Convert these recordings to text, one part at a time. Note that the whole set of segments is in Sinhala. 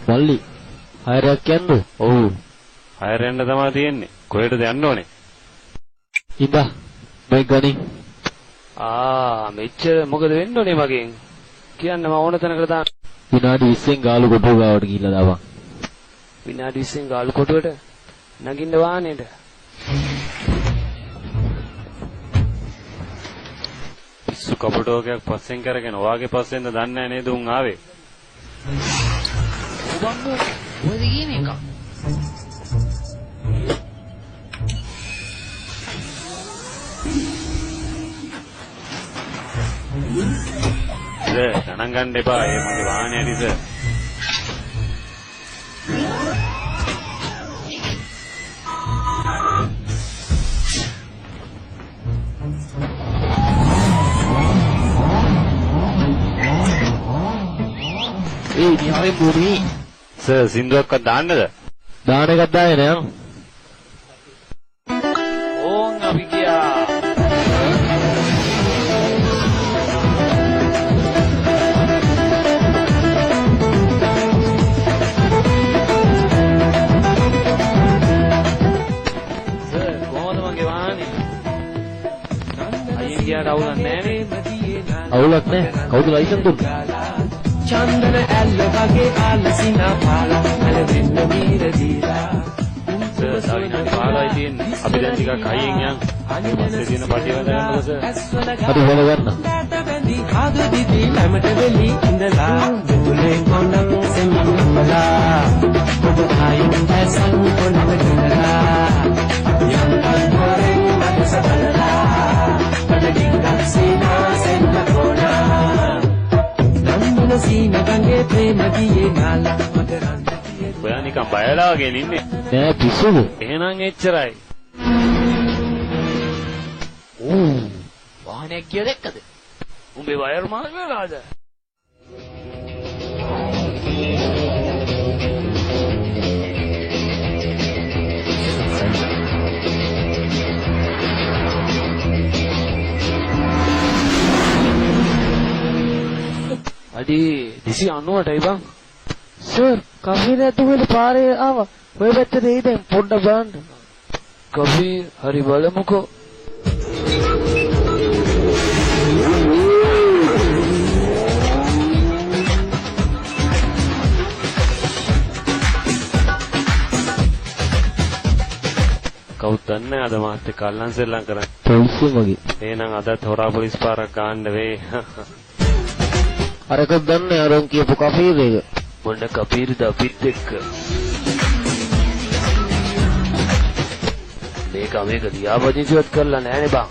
මල්ලි හයරයක් යන්නද? ඔව්. හයර යන්න තමයි තියෙන්නේ. කොහෙටද යන්න ඕනේ? ඉඳා මේ ගනි. ආ මෙච්චර මොකද වෙන්න ඕනේ මගෙන්? කියන්න මම ඕන තැනකට දාන්න. විනාඩි 20න් ගාලු කොටුව ගාවට ගිහිල්ලා දාපන්. විනාඩි 20න් ගාලු කොටුවට නගින්න වාහනේට. පිස්සු කපටෝකයක් පස්සෙන් කරගෙන ඔයාගේ පස්සෙන්ද දන්නේ නැහැ නේද උන් ආවේ? ඔබ මොකද කියන්නේ එක? සර් ගණන් ගන්න එපා. ඒ මගේ වාහනේ ඇති සර්. ඒ නිහාරෙන් බොරි. සර් සින්දුවක්වත් දාන්නද? දාන එකක් දාගෙන යන්න. ඕන් අපි ගියා. සර් කොහොමද මගේ වාහනේ? අයියෙන් ගියාට අවුලක් නෑ නේ? අවුලක් නෑ. කවුද ලයිසන් දුන්නේ? චන්දන ඇල්ල වගේ ආලසිනා පාලා ඇලවෙන්න වීර දීලා. සර් තව විනාඩි 15යි තියෙන්නේ. අපි දැන් ටිකක් හයියෙන් යන්. පස්සේ තියෙන පටිය වැද ගන්නකො සර්. හරි හොල ගන්න. බැඳි හද දිදි ළමට වෙලි ඉඳලා දුලේ කොනක් සෙම්මලා ඔබ ආයුම් ඇසන් කොනක ගලලා යම් පොරෙන් මට සබලලා මට ඩිංගක් සීනා සෙන්න කොනා නන්දන සීන ගඟේ ප්‍රේම ගියේ නාලා මකරන්ද කියේ. ඔයා නිකන් බය වෙලා වගේ ඉන්නේ. නෑ පිස්සුද? එහෙනම් එච්චරයි. ඕ වාහනයක් ගිය දැක්කද? උඹේ වයර් මාරු වෙලාද? අඩි 298යි බං. සර් කෆී නැතුව පාරේ ආවා. ඔය පැත්තට එයි දැන් පොඩ්ඩක් බලන්න. කෆී හරි බලමුකෝ. කවුද දන්නේ අද මාත් එක්ක අල්ලන් සෙල්ලම් කරන්නේ. පොලිසිය මගේ. එහෙනම් අදත් හොරා පොලිස් පාරක් ගන්න වෙයි. අරකත් දන්නේ අරන් කියපු කෆී එක. මොන කපීර්ද අපිත් එක්ක. මේක මේක ලියාපදිංචිවත් කරලා නෑනේ බං.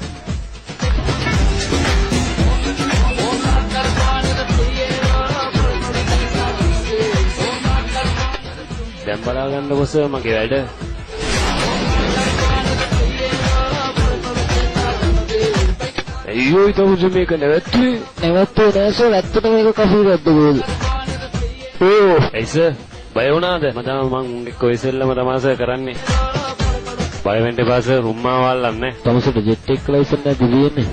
දැන් බලා ගන්නකො සර් මගේ වැඩ. අයියෝ ඊට මේක නැවැත්තුවේ. නැවැත්තුවේ නෑ සර්. ඇත්තටම මේක කෆී එකක්ද කොහෙද? ඕ ඇයි සර් බය වුණාද? මම තමයි මං උන් එක්ක ඔය සෙල්ලම තමයි සර් කරන්නේ. බය වෙන්න එපා සර් රුම්මාව අල්ලන්නේ. තමසට ජෙට් එක්ක ලයිසන් නැද්ද තියෙන්නේ?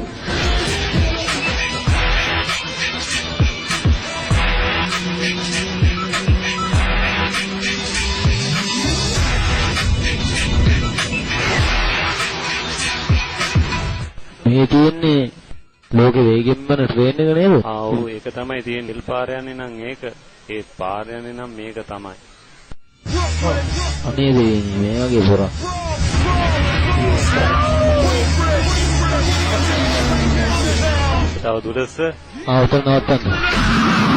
මේ තියෙන්නේ ලෝකෙ වේගෙන්ම යන ට්‍රේන් එක නේද? ආ ඔව් ඒක තමයි තියෙන්නේ. නිල් පාර යන්නේ නම් ඒක, ඒත් පාර යන්නේ නම් මේක තමයි. අනේ දෙයියනේ මේ වගේ පොරක්. තව දුරද සර්? ආ උතන නවත්තන්න.